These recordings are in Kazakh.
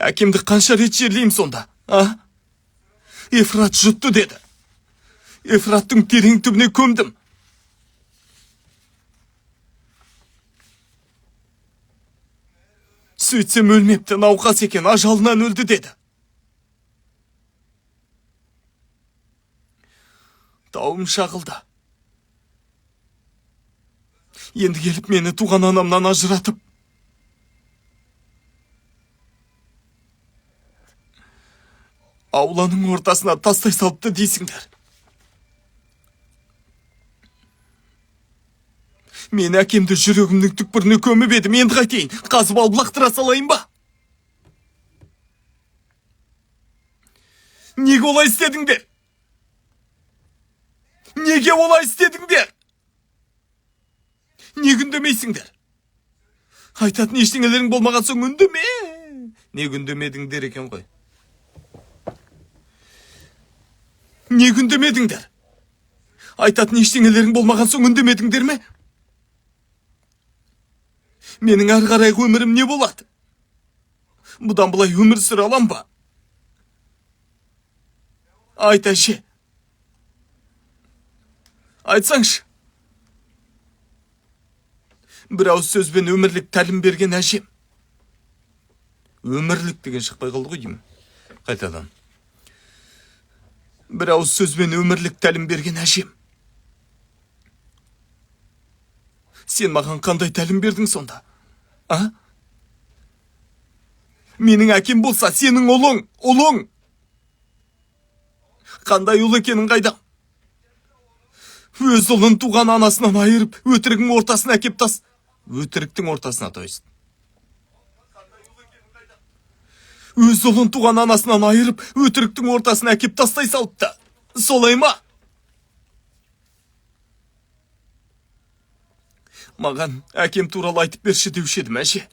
Әкемді қанша рет жерлеймін сонда, а? Ефрат жұтты деді. Ефраттың терең түбіне көмдім. Сөйтсем өлмепті, науқас екен, ажалынан өлді деді. Тауым шағылды. Енді келіп мені туған анамнан ажыратып, ауланың ортасына тастай салыпты дейсіңдер. Мен әкемді жүрегімнің түкпіріне көміп едім, енді қайтейін, қазып алып лақтыра салайын ба? Неге олай істедіңдер? Неге олай істедіңдер? Неге үндемейсіңдер? Айтатын ештеңелерің болмаған соң үндеме. Неге үндемедіңдер екен ғой? Неге үндемедіңдер? Айтатын ештеңелерің болмаған соң үндемедіңдер ме? Менің әрі қарайғы өмірім не болады? Бұдан былай өмір сүре алам ба? Айт, әже. Айтсаңшы. Бір ауыз сөзбен өмірлік тәлім берген әжем. Өмірлік деген шықпай қалды ғой деймін. Қайтадан. Бір ауыз сөзбен өмірлік тәлім берген әжем. Сен маған қандай тәлім бердің сонда? А? Менің әкем болса, сенің ұлың, ұлың. Қандай ұл екенін қайдам? Өз ұлын туған анасынан айырып, өтірігің ортасына әкеп тас. Өтіріктің ортасына, то есть. Өз ұлын туған анасынан айырып, өтіріктің ортасына әкеп тастай салыпты. Солай ма? Маған әкем туралы айтып берші деуші едім, әже.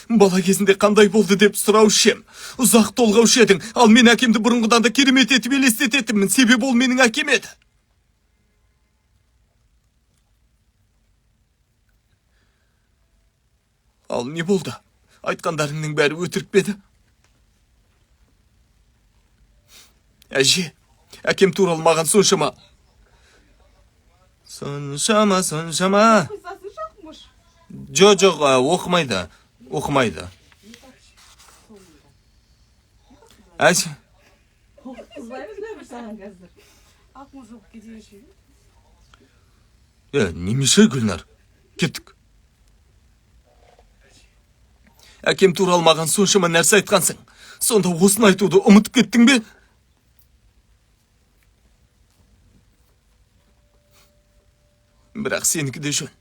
Бала кезінде қандай болды деп сұраушы ем. Ұзақ толғаушы едің, ал мен әкемді бұрынғыдан да керемет етіп елестететінмін, себебі ол менің әкем еді. Ал не болды? Айтқандарыңның бәрі өтірік пе еді? Әже, әкем туралы маған соншама... Соншама, соншама... Жоқ, жоқ, оқымайды. Оқымайды. Әже. Немесе Гүлнар. Кеттік. Әкем туралы маған соншама нәрсе айтқансың. Сонда осыны айтуды ұмытып кеттің бе? Бірақ сенікі де жөн.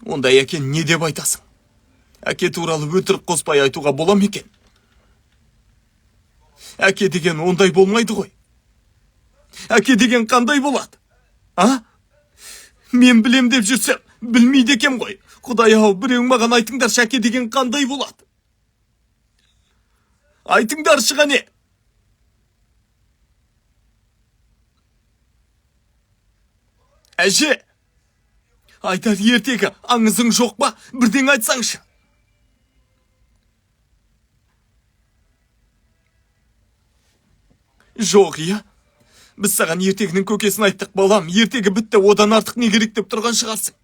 Ондай әке не деп айтасың? Әке туралы өтірік қоспай айтуға бола ма екен? Әке деген ондай болмайды ғой. Әке деген қандай болады? А? Мен білем деп жүрсем, білмейді екем ғой. Құдай-ау, біреуің маған айтыңдаршы, әке деген қандай болады? Айтыңдаршы қане? Әже, айтар ертегі аңызың жоқ па? Бірдеңе айтсаңшы. Жоқ, иә? Біз саған ертегінің көкесін айттық, балам. Ертегі бітті, одан артық не керек деп тұрған шығарсың.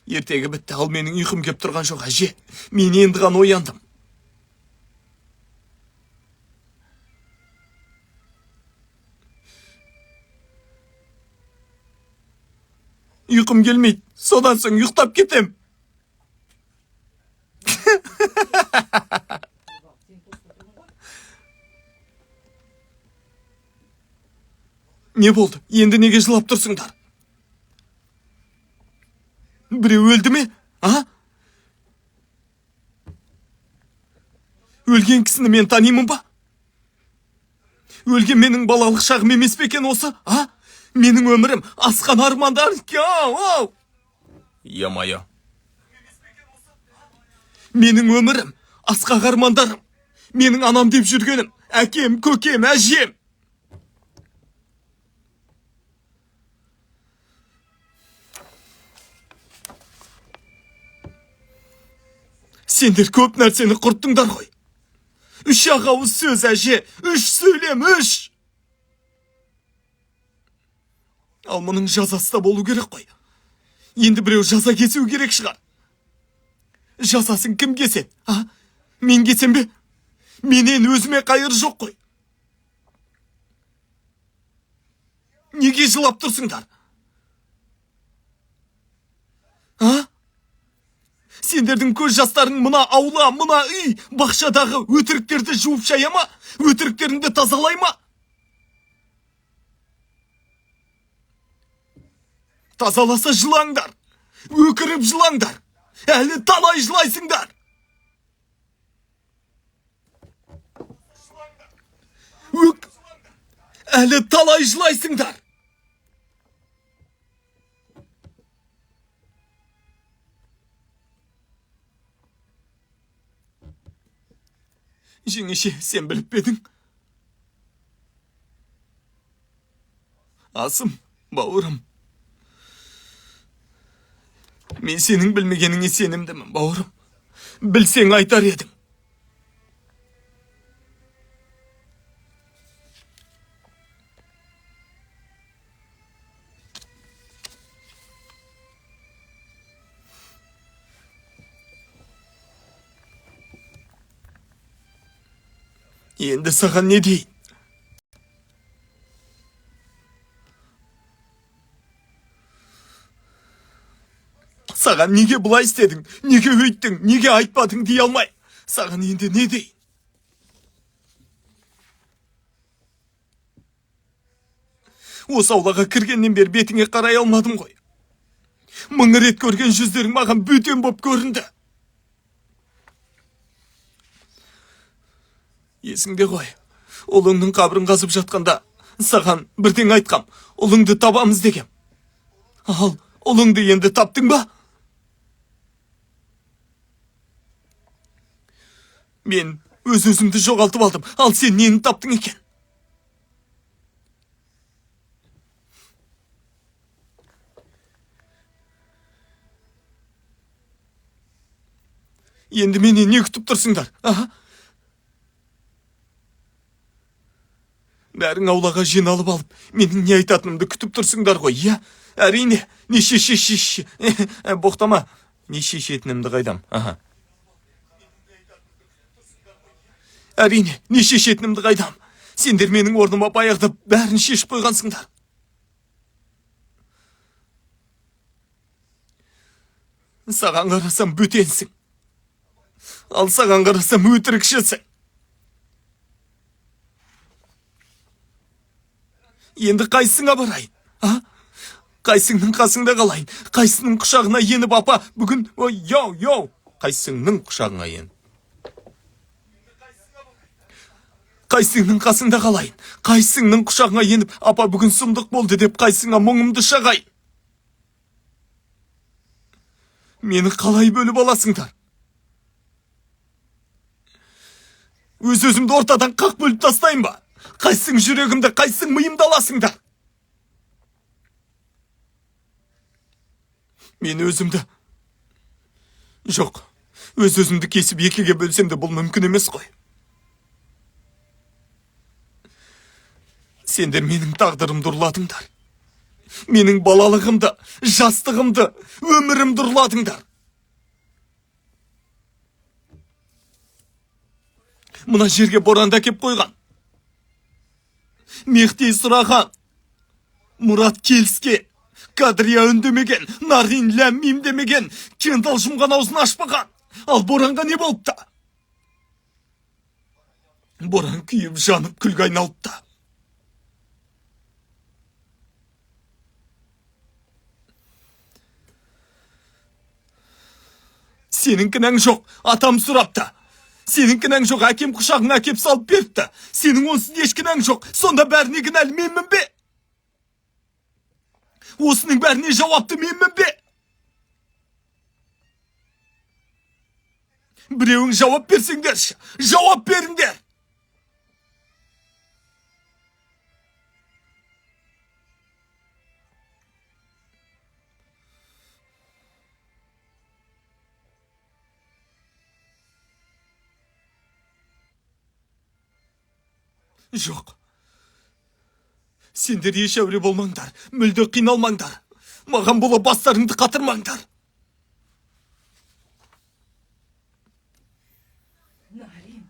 Ертегі бітті, ал менің ұйқым кеп тұрған жоқ, әже. Мен енді ғана ояндым. Ұйқым келмейді, содан соң ұйықтап кетем. Не болды? Енді неге жылап тұрсыңдар? Біреу өлді ме? А? Өлген кісіні мен танимын ба? Өлген менің балалық шағым емес пе екен осы? А? Менің өмірім асқан армандар. Ау! Е-мое. Менің өмірім асқақ армандарым. Менің анам деп жүргенім, әкем, көкем, әжем. Сендер көп нәрсені құрттыңдар ғой. 3-ақ ауыз сөз, әже, 3 сөйлем, 3. Ал мұның жазасы да болу керек қой. Енді біреу жаза кесу керек шығар. Жазасын кім кеседі? А? Мен кесем бе? Менен өзіме қайыр жоқ қой. Неге жылап тұрсыңдар? А? Сендердің көз жастарың мына аула, мына үй, бақшадағы өтіріктерді жуып шая ма? Өтіріктеріңді тазалай ма? Тазаласа жылаңдар, өкіріп жылаңдар, әлі талай жылайсыңдар. Әлі талай жылайсыңдар. Жеңеше, сен біліп пе едің? Асым, бауырым. Мен сенің білмегеніңе сенімдімін, бауырым. Білсең айтар едің. Енді саған не дейін? Саған неге бұлай істедің, неге өйттің, неге айтпадың дей алмай. Саған енді не дейін? Осы аулаға кіргеннен бері бетіңе қарай алмадым ғой. 1000 рет көрген жүздерің маған бөтен боп көрінді. Есіңде ғой, ұлыңның қабірін қазып жатқанда саған бірдеңе айтқам, ұлыңды табамыз дегем. Ал ұлыңды енді таптың ба? Мен өз-өзімді жоғалтып алдым, ал сен нені таптың екен? Енді мені не күтіп тұрсыңдар? Аха. Бәрің аулаға жиналып алып, менің не айтатынымды күтіп тұрсыңдар ғой, иә? Әрине, не шеше, боқтама, не шешетінімді қайдам, аха. Әрине, не шешетінімді қайдам. Сендер менің орныма баяғыда бәрін шешіп қойғансыңдар. Саған қарасам бөтенсің. Ал саған қарасам өтірікшісің. Енді қайсыңа барайын? А? Қайсыңның қасыңда қалайын? Қайсының құшағына еніп апа бүгін ой, йоу, йоу. Қайсыңның құшағына еніп. Қайсыңның қасыңда қалайын? Қайсыңның құшағына еніп апа бүгін сұмдық болды деп қайсыңа мұңымды шағайын? Мені қалай бөліп аласыңдар? Өз-өзімді ортадан қақ бөліп тастайын ба? Қайсың жүрегімді, қайсың миымды аласыңдар? Мен өзімді... Жоқ, өз-өзімді кесіп екіге бөлсем де бұл мүмкін емес қой. Сендер менің тағдырымды ұрладыңдар. Менің балалығымды, жастығымды, өмірімді ұрладыңдар. Мына жерге боранды әкеп қойған. Мехти сұраған, Мұрат келіскен, Кадрия үндемеген, Нарин ләм-мим демеген, Кендал жұмған аузын ашпаған. Ал Боранға не болыпты? Боран күйіп жанып күлге айналыпты. Сенің кінәң жоқ, атам сұрапты. Сенің кінәң жоқ, әкем құшағыңа әкеп салып беріпті. Сенің онсыз еш кінәң жоқ, сонда бәріне кінәлі менмін бе? Осының бәріне жауапты менмін бе? Біреуің жауап берсеңдерші, жауап беріңдер! Жоқ, сендер еш әуре болмаңдар, мүлде қиналмаңдар, маған бола бастарыңды қатырмаңдар. Нарин.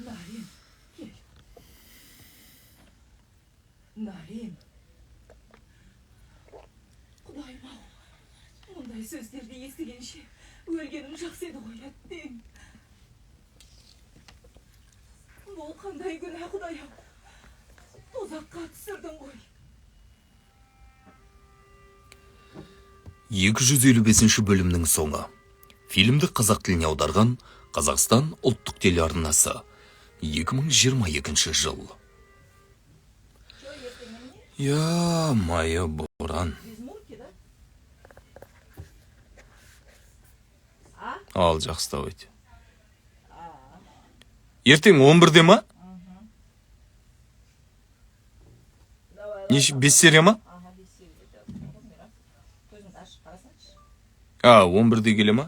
Нарин, кел. Нарин. Құдайым ау, мұндай сөздерді естігенше өлгенім жақсы еді ғой, әттең. Бұл қандай күнә, құдай ау? Тозаққа түсірдің ғой. 255 бөлімнің соңы. Фильмді қазақ тіліне аударған Қазақстан ұлттық телеарнасы, 2022 жыл. Я майы боран. Без Мурки, да? Ал, жақсы, давайте. Ертең 11-де ма? Давай. Неше, бес серия ма? Ага, бес серия. Көзіңді ашып қарасаңшы. А, 11-де келе ма?